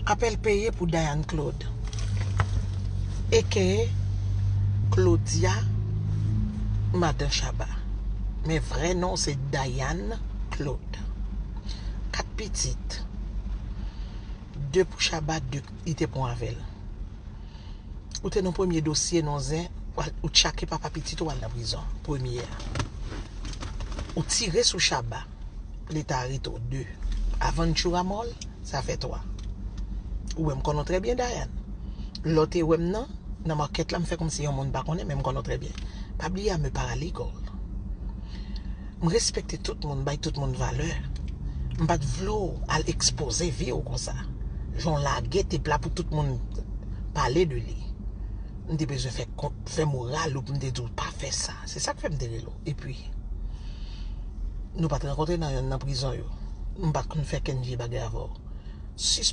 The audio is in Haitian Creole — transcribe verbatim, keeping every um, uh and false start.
Apèl peye pou Diane Claude, aka Claudia, madan Shabba. Men vrè non se Diane Claude. Kat pitit. De pou Shabba, de li te pran avè l. Ou te nan premye dosye non zen, ou tchake papa pitit ou al nan prizon. Premye a. Ou tire sou Shabba. Leta arete w. De. Aventura Mall, sa fè twa. Ou wè m konnen w trè byen, Diane. Lè w te wè m nan, nan makèt la, m fè kòmsi yon moun pa konnen, men m konnen w trè byen. Pa bliye a me paralegal. M respekte tout moun, bay tout moun valè. M pa t vle w al ekspoze vi w konsa. Jan w lage te pla pou tout moun pale de li. M te bezwen fè kont, fè moral ou pou m te di w pa fè sa. Se sa k fè m te rele w. Epi, nou pa t rankontre nan yonn nan prizon yo. M pa t konn fè kenn vye bagay avè w. Sis